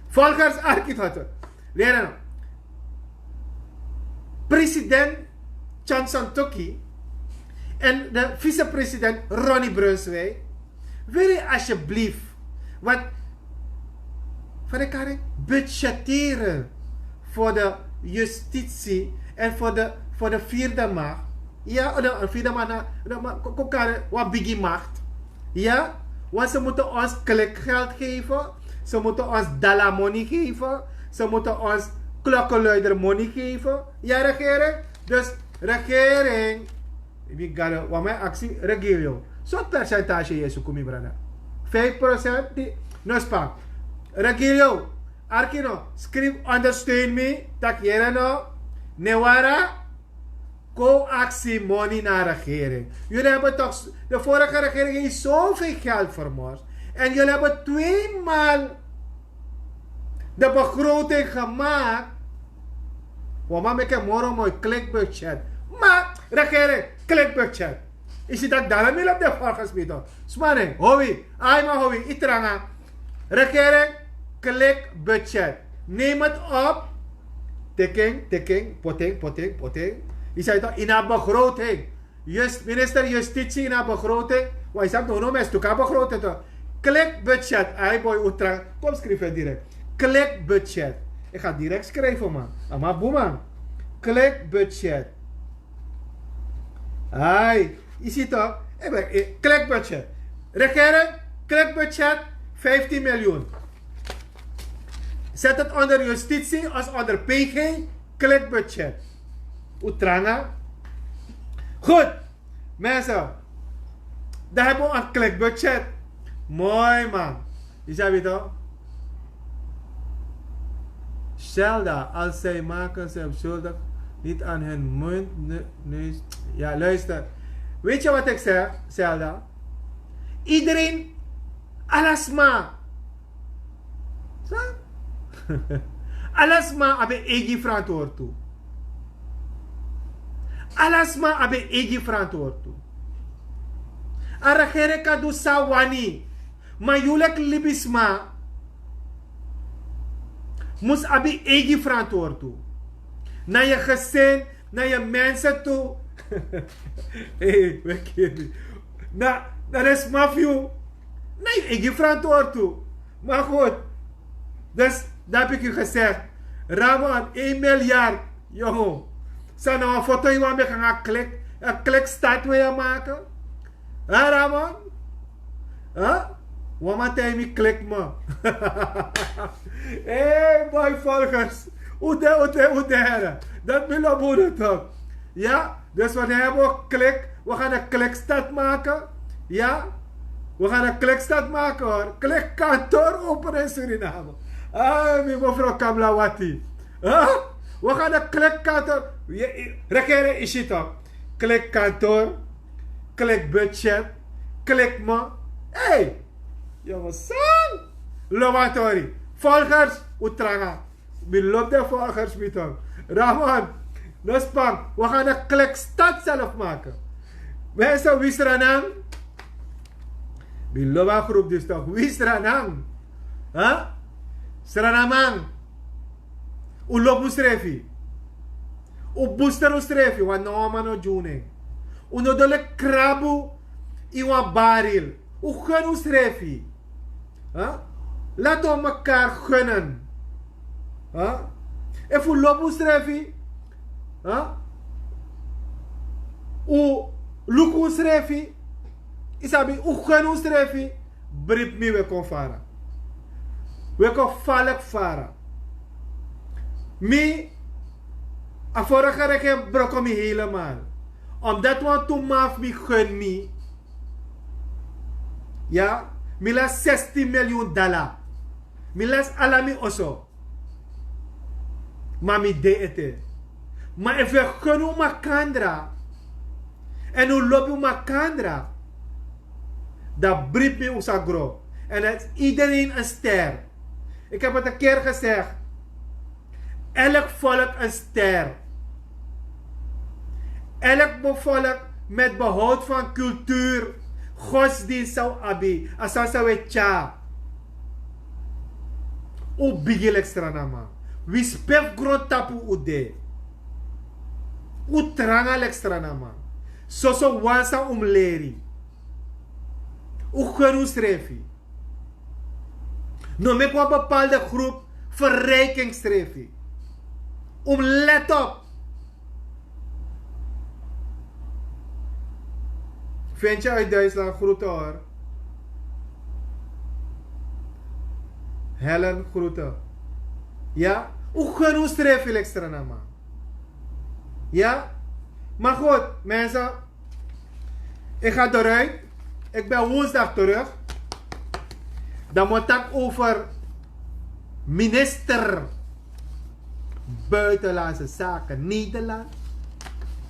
Volgers, arki, toch. Leren no. President Johnson Toki en de vicepresident Ronnie Brunswijk, wil je alsjeblieft wat van de karing budgetteren voor de justitie en voor de, voor de vierde macht. Ja, de vierde macht, na, na, ma, ko, ko kare, wat bigi macht. Ja, want ze moeten ons klikgeld geven. Ze moeten ons dalamoni geven. Ze moeten ons klokkenluidermoni geven. Ja, regering. Dus regering, mi gado, wan man e aksi Regilio. Sortu percentage yu e suku, mi brada? Vijf procent? Di, no span. Regilio, arki no, skrifi ondersteun mi, taki yere no, Newara, go aksi moni na regering. Jullie hebben toch, de vorige regering heeft zoveel geld vermors. En jullie hebben tweemaal de begroting gemaakt. Wan man meki moro moi klikbudget. Ma regering, klikbudget. Yu si taki dala mi lobi den volgers, mi tok. Sma nen, howi. Ai, ma howi, yu tranga. Regering, klikbudget. Neem het op. Teken, teken, poten, poten, poten. Yu si tok, ini a begroting. Jus, minister Justitie, ini a begroting. Wan yu sabi no, no, mi e stuka begroting tok. Klikbudget. Ai, boi, un tranga. Kom, skrifi direct. Klikbudget. Ik ga direct schrijven, man. A man bun, man. Klikbudget. Ai, yu si tok. Klikbudget. Regering, klikbudget, vijftien miljoen. Zet het onder Justitie, als onder P G, klikbudget. Un tranga. Goed, mensen. Dan hebben we een klikbudget. Mooi, man. Yu sabi tok. Zelda, als zij maken zichzelf schuldig, niet aan hun mond, ne-, neus. Ja, luister. Weet je wat ik zeg, Zelda? Iedereen, ala sma. Sa? Ala sma abi en eigi verantwoord tu. Ala sma abi en eigi verantwoord tu. A regering kan du san a wani. Ma yu leki libisma mus abi eigi verantwoord tu. Na yu gezin, na yu mensen tu. Hey, weki. Na, na den sma fu yu. Na yu eigi verantwoord tu. Maar goed. Dus, dat heb ik u gezegd. Ramon, een miljard. Jongen. San na wan foto yu wani meki nanga klik. A klik start we yu e maki. Hè, Ramon? Hè? Wan man taigi mi klik mi. Hey, boi, volgers. Un de, un de, un de, here. Dat mi lobi un tok. Ja? Dus we hebben ook klik. We gaan een klikstart maken. Ja? We gaan een klikstart maken, hoor. Klikkantoor openen in Suriname. Ah, mi mevrouw Kamlawati. Huh? We gaan een klikkantoor. Regering, yu si tok. Klikkantoor. Klikbudget. Klik mi. Hey! Jongens, san? Lobi a tori. Volgers, un tranga. Mi lobi den volgers, mi tok. Ramon, no span. We gaan een klikstart zelf maken. Mensen, wi Sranan. Mi lobi a groep disi tok. Wi Sranan. Huh? Sranaman. Un lobi unsrefi. Un booster unsrefi, want no wan man no gi un nen. Un no de leki krabu ini wan baril. Un gun unsrefi. Hè? Laten we elkaar gunnen. Hè? Efu un lobi unsrefi, hè? Un luku unsrefi. Yu sabi, un gun unsrefi. Bribi mi, wi e kon fara. Wi e kon fara. Mi, a vorige regering broko mi helemaal. Omdat wantu man fu mi gun mi. Ya, mi lasi zestien miljoen dala. Mi lasi ala mi oso. Ma mi de ete. Ma efu wi e gun un makandra, èn un lobi un makandra, dan bribi mi un sa gro. En dan is iedereen een ster. Ik heb het een keer gezegd. Elk volk een ster. Elk be-, volk met behoud van cultuur, godsdienst san un abi, a sani san un e tyari. Un bigi leki Srananman. Wi spe fu grontapu un de. Un tranga leki Srananman. Soso wan san un mus leri. Un gun unsrefi. No meki wan bepaalde groep verrijking srefi. Un mus let op. Ventje uit Duitsland, groeten hoor. Helen, groeten. Ja, un gun unsrefi leki Srananman. Ja, maar goed, mensen. Ik ga eruit. Ik ben woensdag terug. Dan moet ik over minister Buitenlandse Zaken Nederland.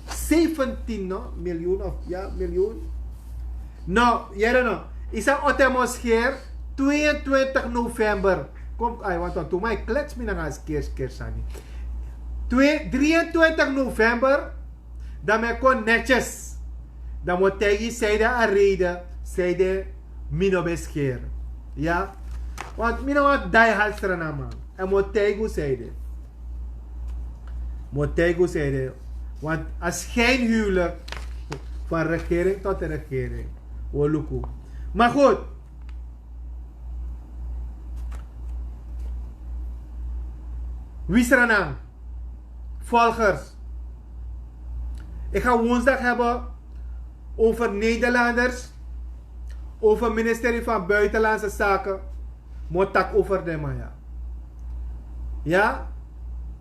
Zeventien, no? Miljoen of, ja, miljoen. No, yere no. Isa Otemo Scheer, tweeëntwintig november. Kom, ai, want toen mij klets me nanga skeer, skeer sani. Twee, drieëntwintig november, dan mi kon netjes. Dan mi o taigi yu san de a reden san de mi no ben skeer. Ya. Want mi no wan die hard Srananman. En mi o taigi yu san de. Mi o taigi yu san de. Want a schijnhuwelijk van regering tot regering. Wi o luku. Maar goed. Wi Sranan, volgers, ik ga woensdag hebben over Nederlanders, over ministerie van Buitenlandse Zaken. Mi o taki over den man ya. Ja,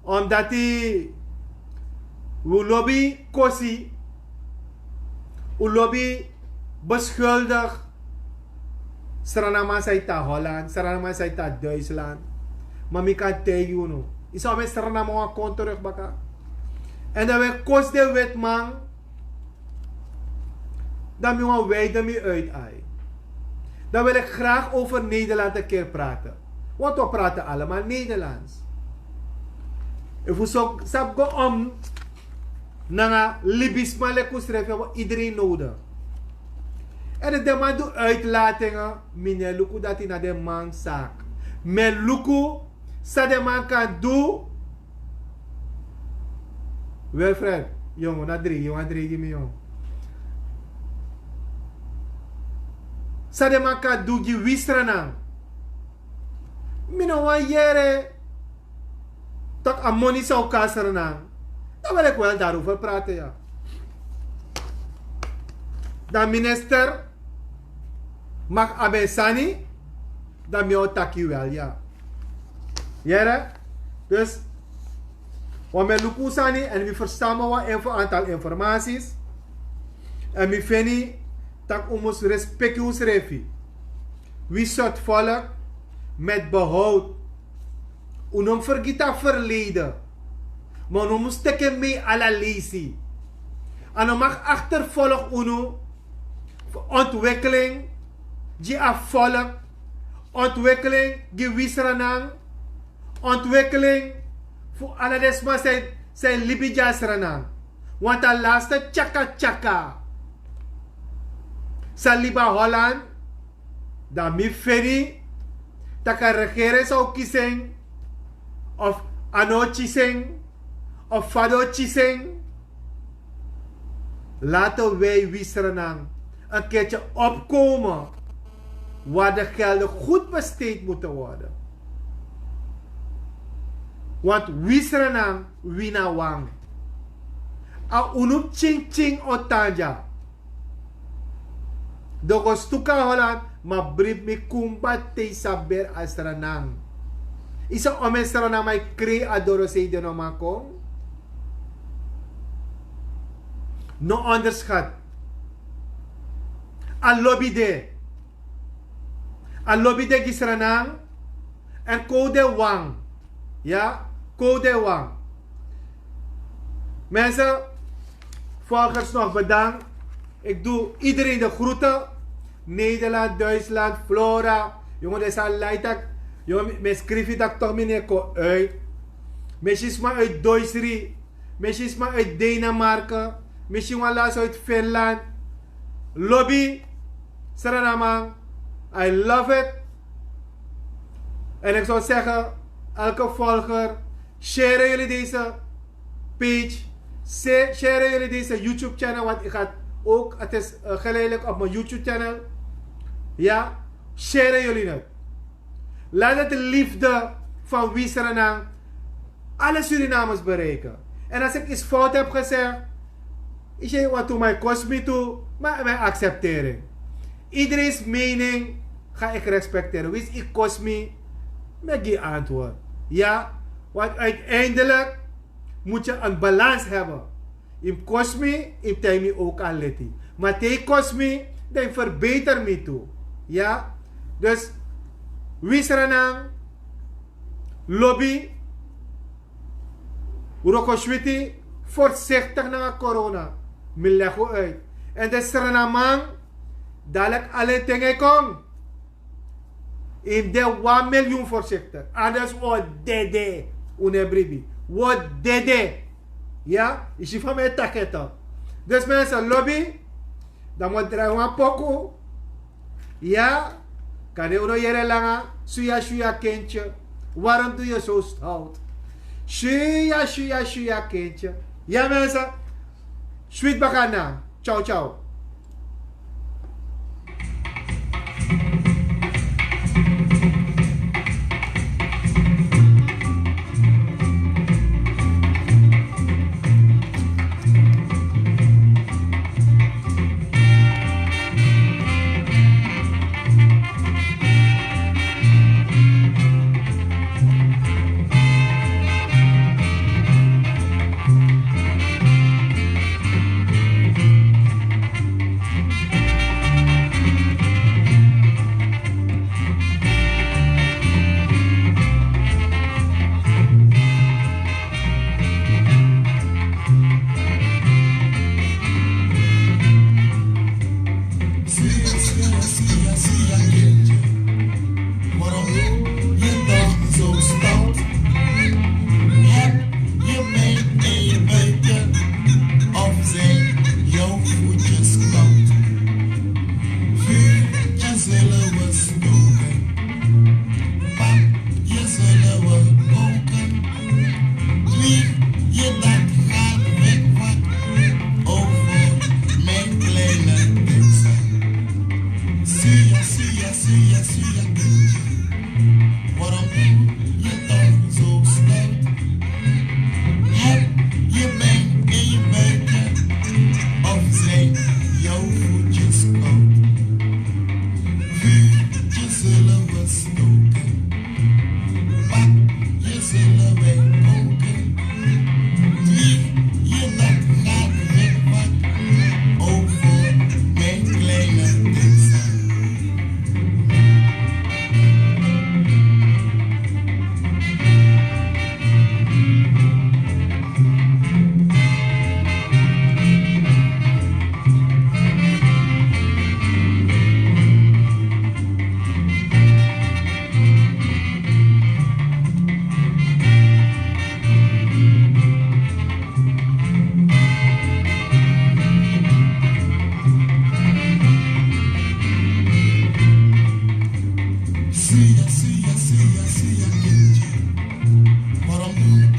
omdat die, wi lobi kosi, wi lobi beschuldig. Srananman san e tan Holland, Srananman san e tan Duitsland. Ma mi kan taigi unu, yu sabi, Srananman wan kon terug baka. En dan wi e kosi den wetiman. Dan mi wan wijde mi uit, ai. Dan wil ik graag over Nederland een keer praten. Want we praten allemaal Nederlands. Efu so sabi go om nanga libisma leki unsrefi, hebben we iedereen nodig. En den man du uitlatingen, mi no e luku dati na den man zaak. Mi e luku san den man kan du. Wilfred, yongo, na dri, yu wan dri gi mi, yongo. San den man kan du gi wi Sranan. Mi no wan yere. Taki a moni san o kon na Sranan. Dan wil ik wel daarover praten, ya. Dan minister mag abi en sani, dan mi o taki wel, ya. Yere? Dus, wan mi e luku sani en mi versama wan info, aantal informaties. En mi feni taki un mus respeki unsrefi. Wi sort volk met behoud. Un no mus fergiti a verleden. Ma un no mus teki en mee ala leisi. A no mag achtervolg unu fu ontwikkeling gi a volk, ontwikkeling gi wi Sranan, ontwikkeling fu ala den sma san e, san e libi gi a Sranan. Want a laatste tyaka tyaka san libi a Holland, dan mi feni taki a regering san o kisi en, of a no o kisi en, of fa den o kisi en. Laten wij wi Sranan een keertje opkomen waar de gelden goed besteed moeten worden. Want wi Sranan, wi na wan. A unu pikin pikin o tan dya. Den o go stuku na Holland, ma bribi mi, kumba te yu sa beri a Sranan. Yu sa omeni Sranan, ma yu krei a dorosei, den no man kon. No onderschat. A lobi de. A lobi de gi Sranan. En kon un de wan. Ya, kon un de wan. Mensen, volgers, nog bedankt. Ik doe iedereen de groeten. Nederland, Duitsland, Flora. Yongo, den sa lai taki, yongo, mi, mi e skrifi taki toch mi no e kon uit. Mi e si sma uit Duitsri. Mi e si sma uit Denemarken. Mi e si wan last uit Finland. Lobi, Srananman, I love it. En ik zou zeggen, elke volger, Share jullie deze page. Se- Share jullie deze YouTube channel, want ik ga ook, het is eh, geleidelijk op mijn YouTube channel. Ja, share jullie het. Laat het de liefde van Wisranang alle Surinamers bereiken. En als ik iets fout heb gezegd, ik zeg wat toen mij kost me toe, maar mijn acceptering. Iedereen's mening ga ik respecteren. Wins ik kost me, met die antwoord. Ja, want uiteindelijk moet je een balans hebben. Im kost me, im tij me ook al leti. Maar tij kost me, dan verbeter me toe. Ja, dus Wisranang, lobby, Rokoswiti, voorzichtig naar corona. Mi leg u uit. En de Sranamang, dadelijk alleen dingen kon. In de one miljoen voorzichtig. Anders o dede. Une bribi. Wo dede. Ja, isi van mij takket op. Dus mensen, lobby. Dan moet draai wan poku. Ja, kan je nog jere langa. Suya, suya, kindje. Waarom doe je zo stout? Suya, suya, suya, kindje. Ja, mensen. Sweet Bagana. Ciao, ciao. Waarom doe je dan zo stout? Heb je mij in je buikje of zijn jouw voetjes koud? Vuurtje zullen we stoken, papje zullen we koken. Wie je dat gaat wegvat over mijn kleine teksten. Suya, suya, suya, suya, kindje. Waarom doe je toch zo stout? Heb je mij in je buikje of zijn jouw voetjes koud? Vuurtje zullen we stoken, papje zullen we koken. Wie je dat gaat wegvat over mijn kleine teksten. Suya, suya, suya, suya, kindje. Waarom doe